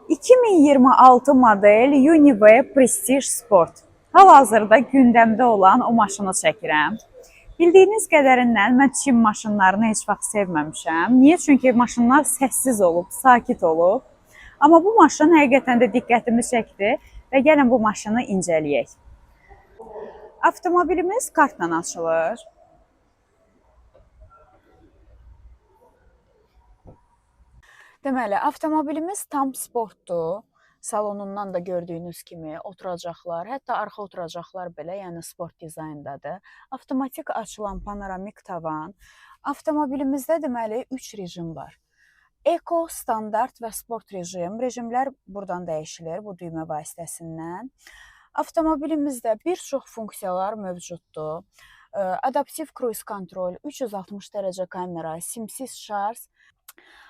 2026 model Unive Prestige Sport. Hal-hazırda gündəmdə olan o maşını çəkirəm. Bildiyiniz qədərindən mən Çin maşınlarını heç vaxt sevməmişəm. Niyə? Çünki maşınlar səssiz olub, sakit olub. Amma bu maşın həqiqətən də diqqətimi çəkdi və gəlin bu maşını incələyək. Avtomobilimiz kartla açılır. Deməli, avtomobilimiz tam sportdur. Salonundan da gördüyünüz kimi oturacaqlar, hətta arxa oturacaqlar belə, yəni sport dizayndadır. Avtomatik açılan panoramik tavan. Avtomobilimizdə deməli 3 rejim var. Eko, standart və sport rejim. Rejimlər buradan dəyişilir bu düymə vasitəsindən. Avtomobilimizdə bir çox funksiyalar mövcuddur. Adaptiv kruiz kontrol, 360 dərəcə kamera, simsiz şarj.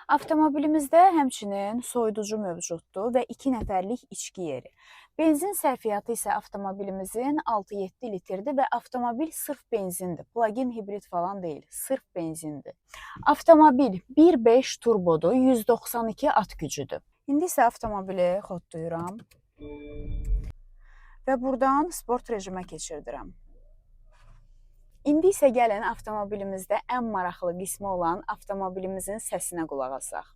Avtomobilimizdə həmçinin soyuducu mövcuddur və 2 nəfərlik içki yeri. Benzin sərfiyyatı isə avtomobilimizin 6-7 litrdir və avtomobil sırf benzindir. Plug-in hibrid falan deyil, sırf benzindir. Avtomobil 1.5 turbodur, 192 at gücüdür. İndi isə avtomobili xodlayıram və buradan sport rejimə keçirdirəm. İndi isə gəlin avtomobilimizdə ən maraqlı qismi olan avtomobilimizin səsinə qulaq asaq.